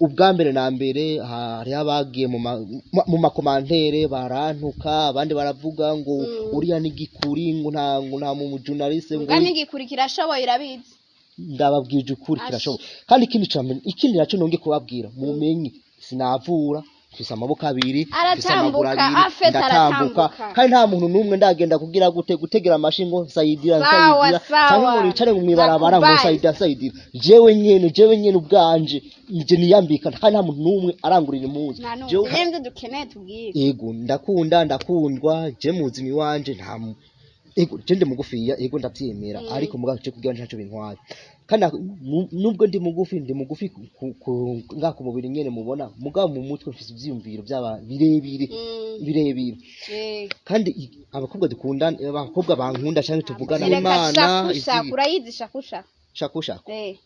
Ubwa mbere na mbere hariho abagiye mu ma commentaires barantuka, abandi baravuga ngo uriya ni gikuri, ngo nta mu journaliste ngo Muga n'igikuri kirashoboye, irabizi. Ndababwije ukuri. Asha. Kirashoboye. Kandi ikindi ca mbere, ikindi naco nonge kubabwira, mumenye sinavura, mfise amaboko abiri, mfise amaguru Aratambuka, abiri, afete. Ndatambuka. Aratambuka. Kandi nta muntu n'umwe ndagenda kugira gute, gutegera amashi ngo nsayidira, Sawa, nsayidira, sawa. canke ngo nicare mu ibarabara ngo Nakubali. nsayidira, nsayidira. Jewe nyene ubwanje nje niyambika, kandi nta muntu n'umwe arangurira impuzu. Nta n'umwe. Jewe Nivyo dukeneye, tubwire. Ego, ndakunda, ndakundwa. Je mu buzima iwanje nta ego, je ndi mugufiya, ego, ndavyemera. Ariko mugabo je kugira ntaco bintwaye. Kandi nubwo ndi mugufi, ndi mugufi nga ku mubiri nyene mubona, mugabo mu mutwe mfise ivyiyumviro vy'aba birebire, birebire. Kandi abakobwa dukundana, abakobwa bankunda canke tuvugana Reka. Imana Shakusha. izi Urayizi shakusha? Shakusha. Eh.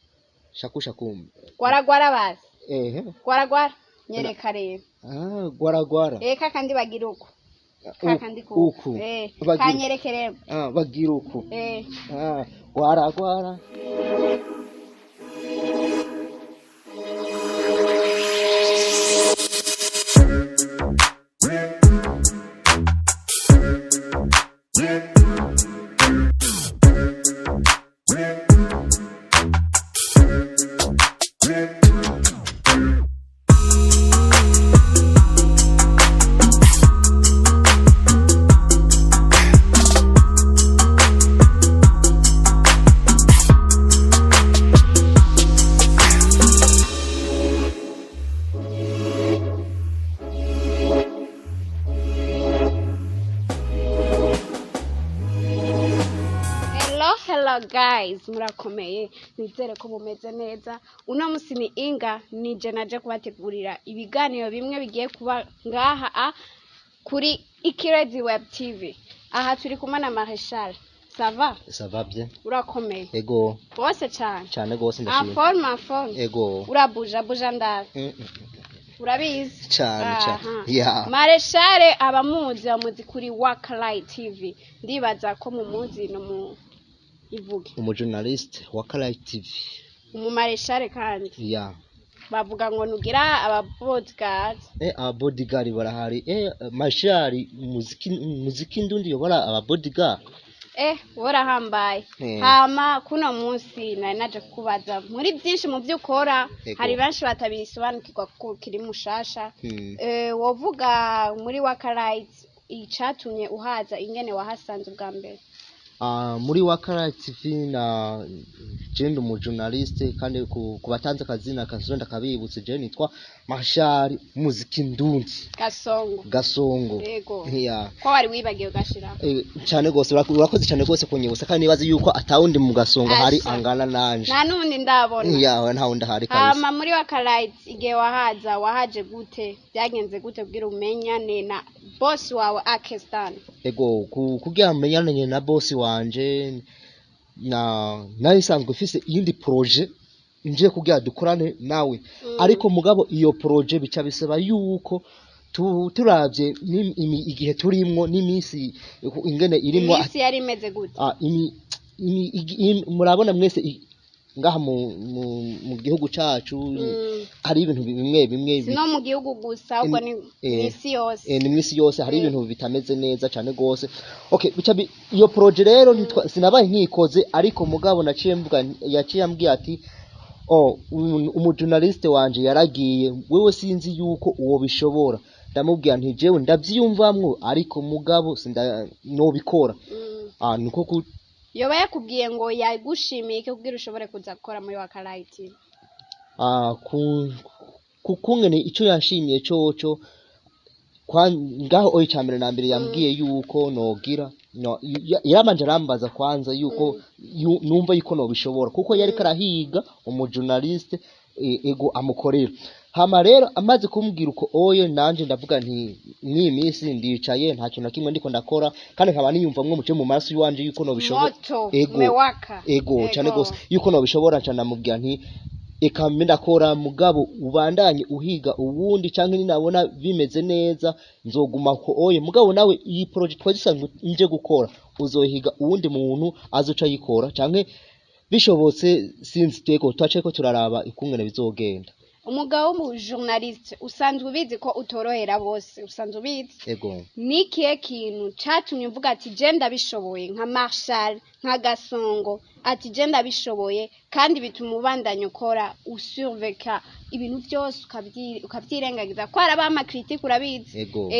Shakusha kumbe. Gwaragwara basi. Ehe. Gwaragwara, nyereka rero. Ah, gwaragwara. Eh, kakandi bagira uko, kakandi kuko. Uku. Eh. Bagira Kanyereke rero. Ah, bagira uku. Eh. Ah, gwaragwara. Hello, hello guys, murakomeye? Nizere ko mumeze neza. Uno musi ni Inga, nije naje kubategurira ibiganiro bimwe bigiye kuba ngaha kuri Ikirezi Web TV. Aha turi kumwe na Marechal. Ça va? Ça va bien. Urakomeye? Ego. Bose cane. Cyane gose, ndashima. En forme, en forme. Ego. Urabuja buja ndazi. Urabizi? Cyane cyane. Aha. Ya. Marechal abamuzi bamuzi kuri Wakalai TV. Ndibaza ko mumuzi, no mu ivuge. Umujournaliste wa Kalai TV. Umumareshale kandi. Ya. Bavuga ngo nugira aba bodyguard. Aba bodyguard barahari. Mashari muziki ndundi yobora aba bodyguard. Eh, warahambaye. Eh. Hama kuno munsi nari naje kukubaza muri byinshi mu byo ukora. Ego. Hari benshi batabisobanukirwa kuko kiri mushasha. Eh, wovuga muri Wakalite icatumye uhaza, ingene wahasanze ubwa mbere? Ah, muri Wakalai TV na je ndi umujournaliste, kandi ku batanze akazina kazondo ndakabibutse, je nitwa Mashari Muziki Ndundi. Gasongo. Gasongo. Yego. Ya. Ko wari wibagiwe gashira. Cyane gose, urakoze cyane gose kunyibutsa, kandi nibaze yuko atawundi mu Gasongo hari Asha. angana nanje. Nta n'undi ndabona. Ya, nta wundi ahari kabisa. Hama muri Wakalite igihe wahaza, wahaje gute? Byagenze gute kugira umenyane na boss wawe Akestan? Ego, kugira menyane na boss wanje, na nari nsanzwe mfise iyindi projet nje kugira dukorane nawe. Ariko mugabo iyo projet bica bisaba yuko turavye igihe turimwo n'iminsi ingene irimwo. Iminsi yari imeze gute? Ah, murabona mwese ngaha mu gihugu cacu hari ibintu bimwe bimwe Si no mu gihugu gusa, ahubwo ni mw'isi yose. Ni mw'isi yose hari ibintu bitameze neza cane gose. Okay, bica iyo projet rero sinabaye nkikoze, ariko mugabo naciye mvuga, yaciye ambwiye ati: "Oh, umujournaliste wanje yaragiye, wewe sinzi yuko uwo bishobora." Ndamubwira nti: "Jewe ndavyiyumvamwo, ariko mugabo sinda nobikora." Ah, niko ku Yoba yakubwiye ngo yagushimiye iki kugira ushobore kuza gukora muri Wakalite? Ah, ku kungene ico yanshimiye coco kwa ngaho oyi, cambere na mbere yambwiye yuko nogira no yarabanje arambaza kwanza yuko numva yuko nobishobora, kuko yariko arahiga umujournaliste, ego, amukorera. Hama rero amaze kumbwira uko oye, nanje ndavuga nti mw'iyi minsi ndicaye, nta kintu na kimwe ndiko ndakora, kandi nkaba niyumvamwo muce mu maraso iwanje yuko nobishobora. Moto. Ego. Umewaka. Ego, cyane gose, yuko nobishobora. Nca ndamubwira nti: "Eka mbe ndakora, mugabo ubandanye uhiga uwundi, canke ninabona bimeze neza nzoguma ko oye, mugabo nawe iyi project twari dusanzwe nje gukora uzohiga uwundi muntu azoca ayikora, canke bishobotse sinzi, tego twaceko turaraba ikungene bizogenda." Umugabo w'umujournaliste usanzwe ubizi ko utorohera bose, usanzwe ubizi. Ego. Ni ikihe kintu catumye uvuga ati je ndabishoboye, nka Marshal, nka Gasongo, ati je ndabishoboye, kandi bituma ubandanya ukora usurveka ibintu byose ukavyirengagiza ko haraba ama critique, urabizi? Ego.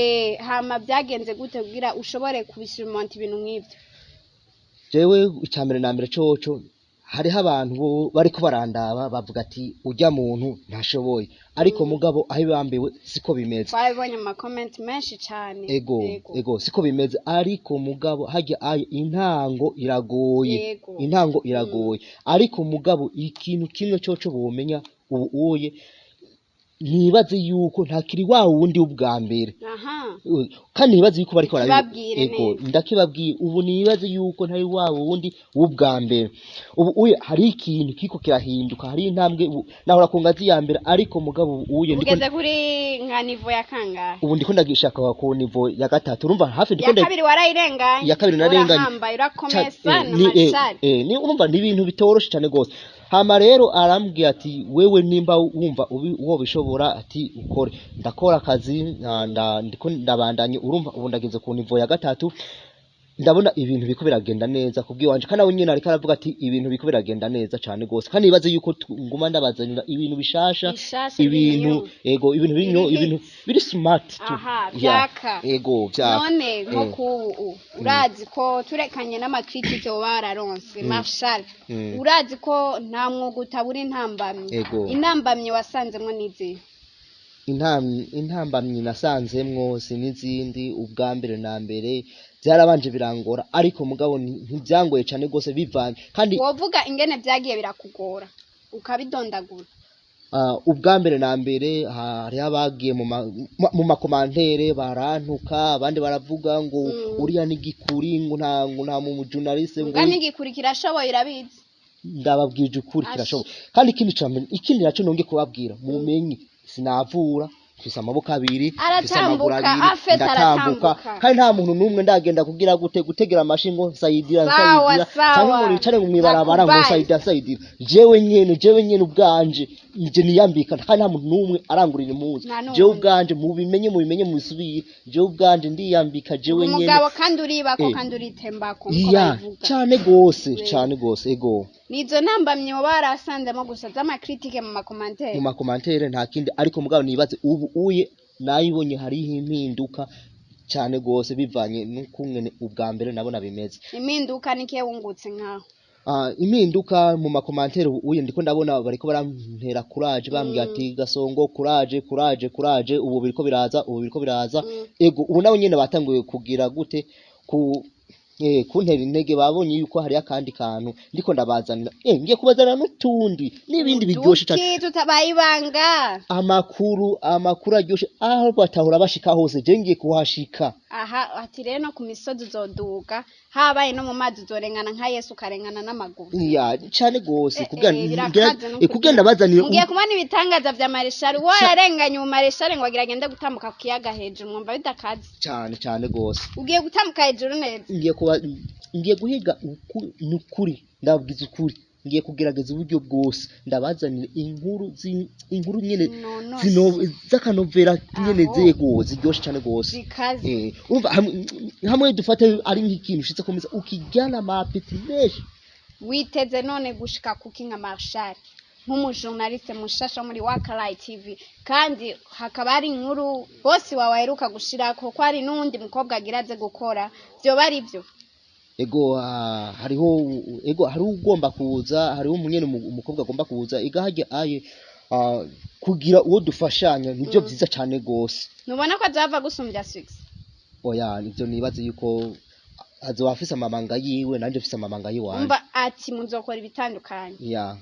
Hama byagenze gute kugira ushobore kubisurmonta ibintu nk'ivyo? Jewe icambere na mbere coco, hariho abantu bo bariko barandaba bavuga ati urya muntu ntashoboye, ariko mugabo aho ibambiwe siko bimeze. Twabibonye mu makomenti menshi cane. Ego, ego, siko bimeze, ariko mugabo harya ayo intango iragoye. Intango iragoye, ariko mugabo ikintu kimwe coco bomenya ubu uye, nibaze yuko ntakiri wa wundi w'ubwa mbere. Kandi nibaze yuko bariko Kibabwire ego neza. Ndakibabwiye ubu, nibaze yuko ntari wa wundi w'ubwa mbere. Ubu uye hari ikintu kiko kirahinduka, hari intambwe. Ubu nahora ku ngazi ya mbere, ariko mugabo ubu uye ndiko Ugeze kuri nka niveau ya kangahe? Ubu ndiko ndagishaka ku niveau ya gatatu, urumva hafi ndiko Ya kabiri warayirenganye. Ya kabiri narenganye. Urahambaye, urakomeye sana. Ni Marshal. Ni urumva ni ibintu bitoroshe cyane gose. Hama rero arambwiye ati wewe nimba wumva uwo bishobora, ati ukore. Ndakora akazi, ndiko ndabandanye, urumva ubu ndageze ku niveau ya gatatu, ndabona ibintu biko biragenda neza kubwiwanje, kandi nawe nyene ariko aravuga ati ibintu biko biragenda neza cyane gose, kandi nibaze yuko nguma ndabazanira ibintu bishasha. Bishasha. Ibintu Ibintu ego, ibintu binyo Biri ibintu biri smart tu. Aha. Ya, Vyaka. Ego, vyaka. None nko kubu urazi ko turekanye n'amakritike woba wararonse, Marshal, urazi ko nta mwuga utabura intambamyi. Ego. Intambamyi wasanzemwo n'izihe? Intambamyi nasanzemwo si n'izindi, ubwa mbere na mbere byarabanje birangora, ariko mugabo ntibyangoye cyane rwose, bivanye kandi Wovuga ingene vyagiye birakugora ukabidondagura? Ubwa mbere na mbere hariho abagiye mu makomantere barantuka, abandi baravuga ngo uriya ni gikuri, ngo nta mu journaliste ngo Muga n'igikuri kirashoboye, urabizi. Ndababwije ukuri, Ashi. kirashoboka. Kandi ikindi ca mbere, ikindi naco nonge kubabwira, mumenye sinavura, mfise amaboko abiri, mfise amaguru Aratambuka, abiri, afete ndatambuka. Aratambuka. Kandi nta muntu n'umwe ndagenda kugira gute, gutegera amashi ngo nsayidira, Sawa, nsayidira, sawa. canke ngo nicare mu mwibarabara ngo Nakubali. nsayidira, nsayidira. Jewe nyene ubwanje nje niyambika, kandi nta muntu n'umwe arangurira impuzu. Nta n'umwe. Jewe ubwanje, mubimenye, mubimenye, mubisubire, jewe ubwanje ndiyambika jewe nyene. Umugabo kandi uribako, kandi uritembako nkuko Iya, babivuga. cane gose, cane gose, ego. Nizo ntambamyi woba warasanzemo gusa z'amakritike mu makomantere? Mu makomantere, nta kindi. Ariko mugabo nibaze ubu uye nayibonye hariho impinduka cyane gose, bivanye n'ukungene ubwa mbere nabona bimeze. Impinduka nikihe wungutse nkaho? Impinduka mu makomantere ubu uye ndiko ndabona bariko barantera courage, bambwira ati Gasongo, courage, courage, courage, ubu biriko biraza, ubu biriko biraza. Ego, ubu nabo nyene batanguye kugira gute, ku kuntera intege, babonye yuko hari akandi kantu ndiko ndabazanira, ngiye kubazanira n'utundi n'ibindi biryoshe cyane. Uduki tutabaye ibanga? Amakuru aryoshe, aho batahora bashika hose je ngiye kuhashika. Aha ati rero no ku misozi uzoduga, habaye no mu mazi uzorengana nka Yesu, ukarengana n'amaguru. Ya, cane gose. Kugira Birakaze no kugira ndabazanire Mugiye kubona ibitangaza vya Mareshali. Uwo yarenganye ubu Mareshali ngo agira agende gutambuka ku kiyaga hejuru, mwumva bidakaze? Cane, cane gose. Ugiye gutambuka hejuru neza. Ngiye guhiga nukuri, ndababwiza ukuri, ngiye kugerageza uburyo bwose ndabazanire inkuru inkuru nyene Nono. zino z'akanovera nyene. Aho. Zego, ziryoshe cane gose. Zikaze. Urumva hamwe dufate ari nk'ikintu ushitse kumeza ukijyana amapeti menshi. Witeze none gushika kuki nka Marshal, nk'umujournaliste mushasha muri Wakalight TV, kandi hakaba hari inkuru bosi wawe aheruka gushirako ko hari n'uwundi mukobwa agira aze gukora, vyoba ari byo? Ego, hariho, ego, hariho ugomba kuza, hariho umunyene umukobwa agomba kuza ega harya aye, kugira uwo dufashanya nivyo vyiza cane gose. Ntubona ko azava gusumbya six? Oya, nivyo nibaze yuko azoba afise amabanga yiwe, nanje mfise amabanga yiwanje. Umva ati muzokora ibitandukanye. Ya.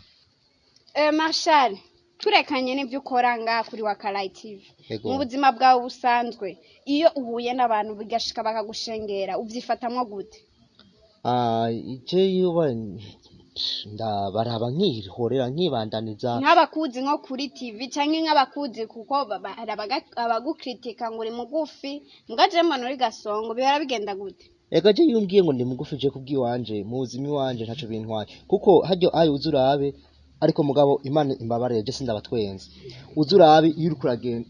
Marshal, turekanye n'ibyo ukora ngaha kuri Wakalight TV, Ego. mu buzima bwawe busanzwe, iyo uhuye n'abantu bigashika bakagushengera, uvyifatamwo gute? Ije yuba ndabaraba nkihorera, nkibandaniza. Nk'abakuzi nko kuri TV canke nk'abakuzi kuko hari abagukritika ngo uri mugufi, mbwa je mbona uri Gasongo, bihora bigenda gute? Ega je iyo umbwiye ngo ndi mugufi, je kubwiwanje mu buzima iwanje ntaco bintwaye, kuko haryo ayo uza urabe Ariko mugabo Imana imbabarire, je sindabatwenza. Uza urabe iyo uriko uragenda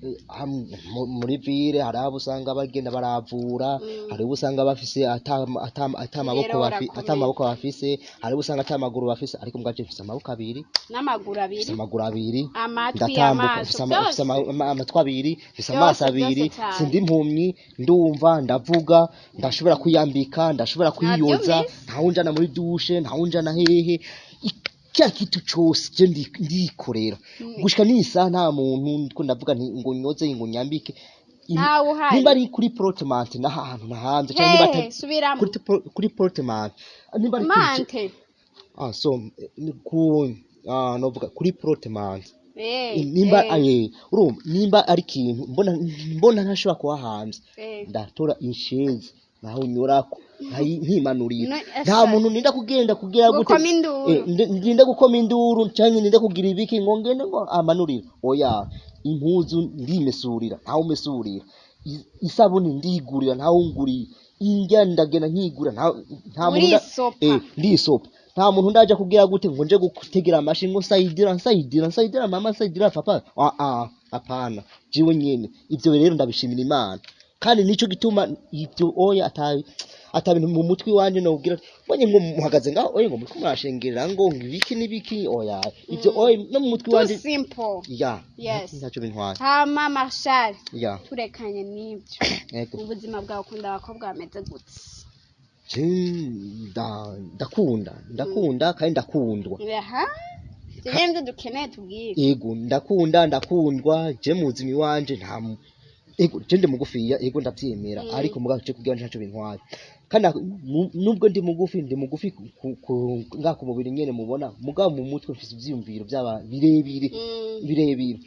muri ville, hari abo usanga bagenda baravura, hari abo usanga bafise ata maboko, Rero urakomeye. ata maboko bafise, hari abo usanga ata maguru bafise, ariko mugabo je mfise amaboko abiri, n'amaguru mfise abiri, amaguru abiri, amatwi, ndatambuka, amaso, mfise mfise byose. Amatwi abiri, mfise Byose, amaso byose abiri, cane. sindi impumyi, ndumva, ndavuga, ndashobora kwiyambika, ndashobora kwiyoza, Navyumvise. ntawunjana muri douche, ntawunjana hehe, kila kitu cose je ndikorera. Gushika n'isaha nta muntu ndiko ndavuga nti ngo nyoze, ngo nyambike. Ntawe uhari. Nimba ari kuri portemante n'ahantu nahanze canke nimba Hehe, subiramo. Kuri portemante nimba ari kuri Mante. ah so ni ku ah novuga kuri portemante, nimba urumva nimba ari ikintu mbona ntashobora kuhahanze, ndatora inshezi naho nyurako nkimanurira. No, Nta asa. muntu ninda kugenda kugira gute. Gukoma induru. Ndinda gukoma induru canke ndinda kugira ibiki ngo ngende ngo amanurira, oya. Impuzu ndimesurira, ntawe umesurira. Isabuni ndigurira, ntawe unguriye. Indya ndagenda nkigura, nta muntu Urisopa. Ndisopa. Nta muntu ndaja kugira gute ngo nje gutegera amashi ngo nsayidira, nsayidira, nsayidira mama, nsayidira papa. Ah ah, hapana, jewe nyene. Ivyo rero ndabishimira Imana, kandi nico gituma ivyo oya ata bintu mu mutwe iwanje nobwira mbonye ngo muhagaze ngaho oya ngo muriko murashengerera ngo ibiki n'ibiki, oya, ivyo oya no mu mutwe Too iwanje. simple. Ya. Yes. Ntacyo bintwaye. Hama Marshal, Ya. turekanye n'ibyo, Yego. mu buzima bwawe ukunda abakobwa bameze gute? Je ndakunda, ndakunda kandi ndakundwa. Aha, ivyo nyene nivyo dukeneye, tubwire. Ego, ndakunda, ndakundwa. Je mu buzima iwanje nta ego je ndi mugufiya, ego ndavyemera, ariko mugabo je kugira ntaco bintwaye. Kandi nubwo ndi mugufi, ndi mugufi nga ku mubiri nyene mubona, mugabo mu mutwe mfise ivyiyumviro vy'aba birebire, birebire.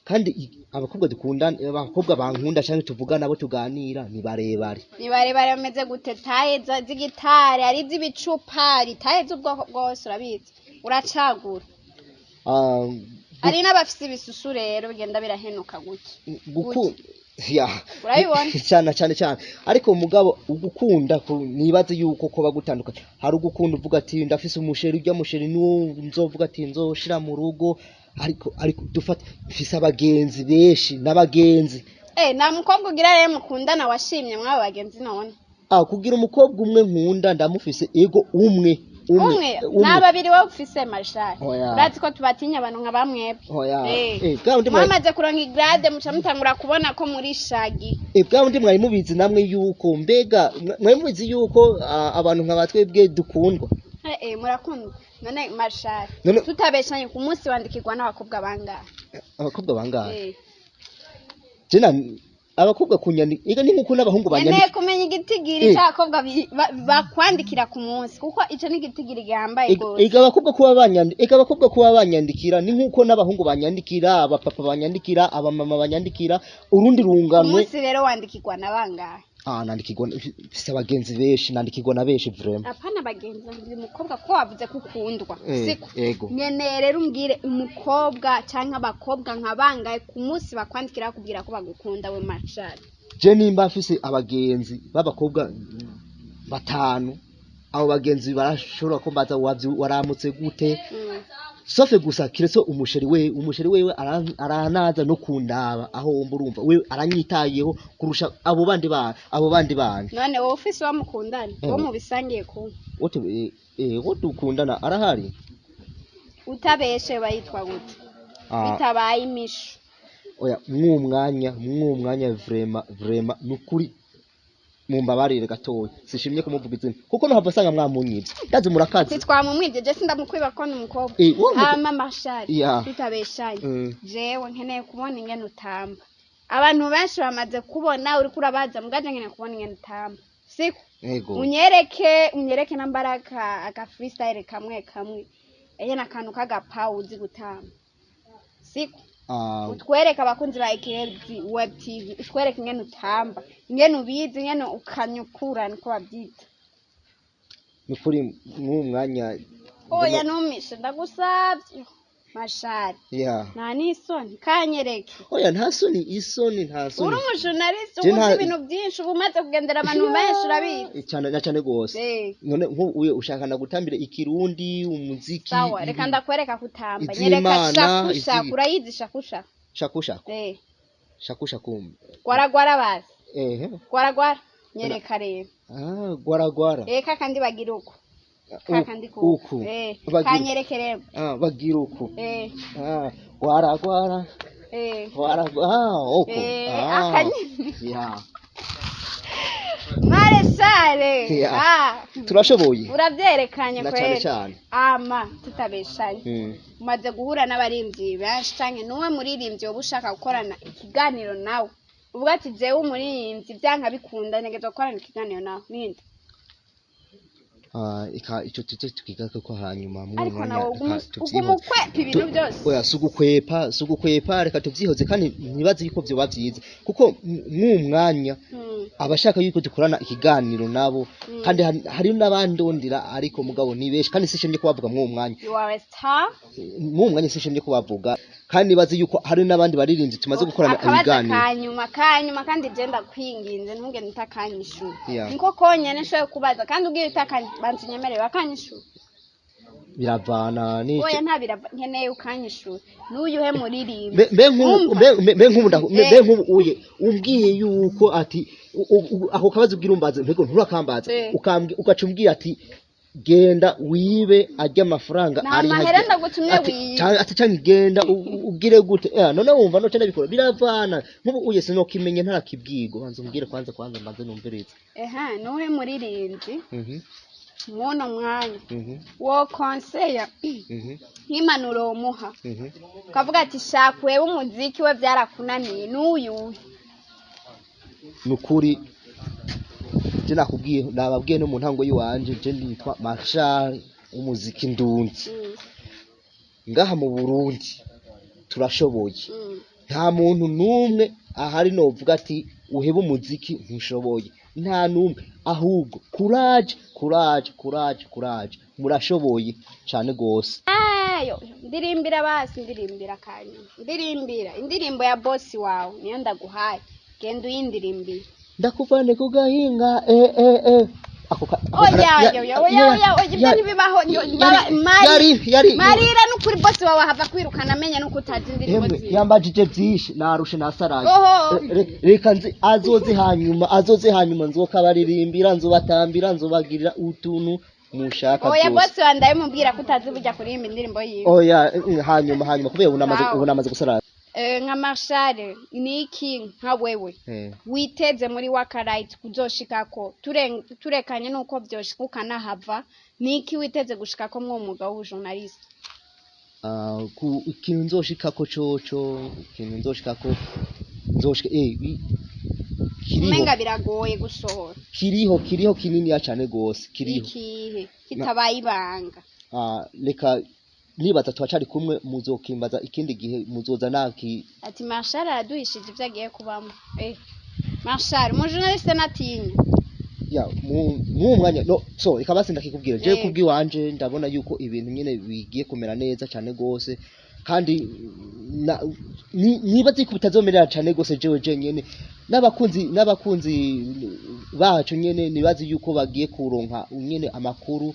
Kandi abakobwa dukundana, abakobwa bankunda canke tuvugana, abo tuganira ni barebare. Ni barebare bameze gute? Taille z'igitare, ari iz'ibicupa, ari taille z'ubwoko bwose, urabizi, uracagura. Ah, Hari n'abafise ibisusu rero bigenda birahenuka gutya. Ya. Urabibona? Cyane cyane cyane. Ariko mugabo ugukunda nibaze yuko ko bagutandukanye. Hari ugukunda uvuga ati ndafise umuchéri, urya muchéri niwo nzovuga ati nzoshira mu rugo, ariko dufate mfise abagenzi benshi n'abagenzi. Nta mukobwa ugira rero mukundana washimye mw'abo bagenzi none? Ah, kugira umukobwa umwe nkunda ndamufise, ego, umwe umwe. Umwe nta babiri wowe ufise, Marshal? Oya. Urazi ko tubatinya abantu nka bamwebwe. Oya. Bwa wundi Mwamaze kuronka igrade muca mutangura kubona ko muri shagi. Bwa wundi mwari mubizi namwe yuko mbega mwari mubizi yuko abantu nka batwebwe dukundwa. Murakundwa none, Marshal? None Tutabeshanye, ku munsi wandikirwa n'abakobwa bangahe? Abakobwa bangahe? Eh. Je na abakobwa kunyandika ega ni nkuko n'abahungu Nkeneye banyandika. kumenya igitigiri c'abakobwa bakwandikira ku munsi, kuko ico ni igitigiri gihambaye gose. Ega abakobwa kuba banyandikira ni nkuko n'abahungu banyandikira, abapapa banyandikira, abamama banyandikira, urundi Ku runganwe. munsi rero wandikirwa na bangahe? Ah, nandikirwa, mfise abagenzi benshi, nandikirwa na benshi vraiment. Apana bagenzi, uyu mukobwa ko wavuze ko ukundwa, siko? Ego. Nkeneye rero umbwire umukobwa canke abakobwa nka bangahe ku munsi bakwandikira bakubwira ko bagukunda, we Marshal. Je nimba mfise abagenzi b'abakobwa batanu, abo bagenzi barashobora kumbaza waramutse gute, sauf gusa kiretse umuchéri we. Umuchéri wewe aranaza no kundaba aho wumva, urumva we aranyitayeho kurusha abo bandi bandi. None wowe ufise uwo mukundana, uwo mubisangiye kumwe? Wote wo dukundana arahari. Utabeshe bayitwa gute? Ah, bitabaye imisho. Oya, mw'umwanya vraiment, vraiment nukuri mumbabarire gatoya, sishimye kumuvuga izina kuko nohava asanga mwamunyivye, ndazi murakazi. Ntitwamumwibye, je sindamukwiba ko ni umukobwa. Uwo Hama Marshal, Ya. tutabeshanye, jewe nkeneye kubona ingene utamba. Abantu benshi bamaze kubona uriko urabaza, mugaje nkeneye kubona ingene utamba, siko? Ego. Unyereke nambara aka freestyle kamwe kamwe, eye n'akantu k'agapawu uzi gutamba, siko? Ah, Utwereke abakunzi ba Ikirezi Web TV, utwereke ingene utamba, ingene ubizi, ingene ukanyukura, niko babyita. Nukuri mw'uwo mwanya Oya, ntumishe, ndagusavye. Mashari, Ya. Nta n'isoni, kanyereke. Oya, nta soni, isoni, nta Uri soni. Umujournaliste, Je uba uzi ibintu byinshi, uba umaze kugendera abantu benshi, urabizi. Cyane na cyane gose. None nk'ubu ushaka ndagutambire ikirundi, umuziki? Sawa, reka ndakwereka kutamba. Iz'Imana, Nyereka shakusha. Urayizi? Urayizi shakusha? Shakusha. Shakusha kumbe. Gwaragwara basi. Ehe. Gwaragwara, nyereka rero. Ah, gwaragwara. Kakandi bagira uko, kakandi kuko. Uku. Bagira Kanyereke rero. Ah, bagira uku. Ah, gwaragwara. Gwaragwara, ah, uku. Ah. Akanyene. Ya. Mareshare. Ya. Ah. Turashoboye. Urabyerekanye Na cyane kweri. cyane. Ama tutabeshanye, umaze guhura n'abaririmbyi benshi, canke nuwe muririmbyi woba ushaka gukorana ikiganiro nawe, uvuga ati jewe umuririmbyi byanka bikunda ntegerezwa gukorana ikiganiro nawe, ninde? Ah, ika ico tuze tukigaruke ko hanyuma mu Ariko mwanya, nawe reka uguma tuvyihoze. ukwepa ibintu byose. Oya, si ugukwepa, reka tuvyihoze, kandi ntibaze yuko vyoba vyiza kuko mw'uwu mwanya abashaka yuko dukorana ikiganiro nabo, kandi hari n'abandondera, ariko mugabo ni benshi, kandi sishimye kubavuga mw'uwo mwanya. You are a star. Mw'uwo mwanya sishimye kubavuga, kandi nibaze yuko hari n'abandi baririmbyi tumaze gukorana Akabazo ibiganiro. kanyuma, kanyuma, kandi je ndakwinginze ntugende utakanyishura. Yeah. Niko konyene nshoboye kubaza, kandi ugiye utakanbanza unyemerere bakanyishura. Biravana n'ico. Oya, nta birava, nkeneye ukanyishura, n'uyuhe muririmbyi? Mbe nk'ubu Umva. mbe nk'ubu mbe nk'ubu uye umbwiye yuko ati ako kabazo ubwira umbaze, mbego nturakambaza, ugaca umbwira ati genda wibe arya amafaranga Nta ari mahera harya. ndagutumye Ati, wibe. Ati canke genda ubwire gute, none wumva noce ndabikora, biravana. Nk'ubu uye sinokimenye ntarakibwirwa, banza umbwire kwanza, kwanza mbanze numvirize. Eha, nuwe muririmbyi mw'uno mwanya wo konseya nk'impanuro womuha, ukavuga ati shaka wewe umuziki we byarakunaniye, n'uyuhe? Nukuri je nakubwiye, nababwiye no mu ntango y'iwanje, je nitwa Marshal umuziki ndunzi. Ngaha mu Burundi turashoboye. Nta muntu n'umwe ahari novuga ati uhebe umuziki ntushoboye, nta n'umwe. Ahubwo courage, courage, courage, courage, murashoboye cane gose. Ayo, ndirimbira basi, ndirimbira kanyuma, ndirimbira indirimbo ya bosi wawe, niyo ndaguhaye, genda uyindirimbire. Ndakuvane ku gahinga, eh eh eh, ako Oya, oya, oya, oya, oya, oya, ibyo ntibibaho. Yari Marira, n'ukuri bosi wawe ahava kwirukana amenya nuko utazi indirimbo Emwe, ziwe. yambajije byinshi, narushe, nasaraye. Oho. Reka nzi azoze hanyuma, azoze hanyuma, nzokabaririmbira, nzobatambira, nzobagirira utuntu mushaka Oya, byose. Bosi wawe ndabimubwira ko utazi burya kuririmba indirimbo yiwe. Oya, hanyuma, hanyuma, kubera ubu namaze Sawa. ubu namaze gusarara. Nka Marshal, niki nka wewe witeze muri Wakarayiti kuzoshikako, turekanye nuko vyoshika ukanahava, niki witeze gushikako mw'uwo mwuga w'ubujournaliste? Ah, ku ikintu nzoshikako coco, ikintu nzoshikako, nzoshika kiriho. Umenga biragoye gusohora. Kiriho, kiriho kininiya cane gose, kiriho. Ikihe kitabaye ibanga? Ah, reka nibaza turacari kumwe, muzokimbaza ikindi gihe, muzoza naki. Ati Marshal araduhishije ivyo agiye kubamo. Marshal umujournaliste natinya. Ya, mu mwanya no so reka basi ndakikubwira je kubwiwanje ndabona yuko ibintu nyene bigiye kumera neza cane gose, kandi nibaza yuko bitazomerera cane gose jewe jenyene, n'abakunzi bacu nyene nibazi yuko bagiye kuronka nyene amakuru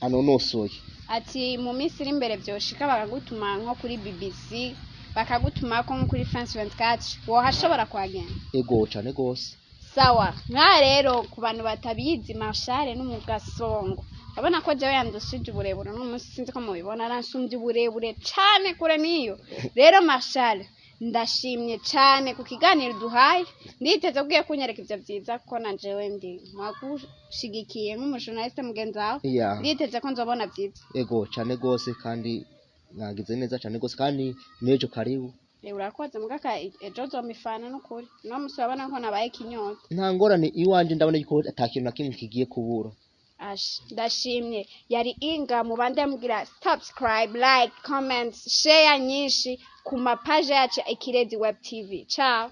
anonosoye. Ati mu minsi iri imbere vyoshika bakagutuma nko kuri BBC, bakagutumako nko kuri France 24, wohashobora kuhagenda? Ego, cane gose. Sawa, nka rero ku bantu batabizi, Marshal n'umugasongo, urabona ko jewe yandushije uburebure uno munsi, sinzi ko mubibona, aransumbye uburebure cane kure niyo. Rero Marshal, ndashimye cane ku kiganiro duhaye, nditeze ko ugiye kunyereka ivyo vyiza, kuko na jewe ndi mwagushigikiye nk'umujournaliste mugenzi wawe. Nditeze ko nzobona vyiza. Ego, cane gose, kandi mwagize neza cane gose, kandi n'ejo karibu. Urakoze mugaka, ejo uzomifana n'ukuri, uno munsi urabona ko nabaye kinyota. Nta ngorane, iwanje ndabona yuko ata kintu na kimwe kigiye kubura. Ash, ndashimye. Yari Inga, mubande mugira subscribe, like, comment, share nyinshi ku mapaje yacu ya Ikirezi Web TV. Ciao.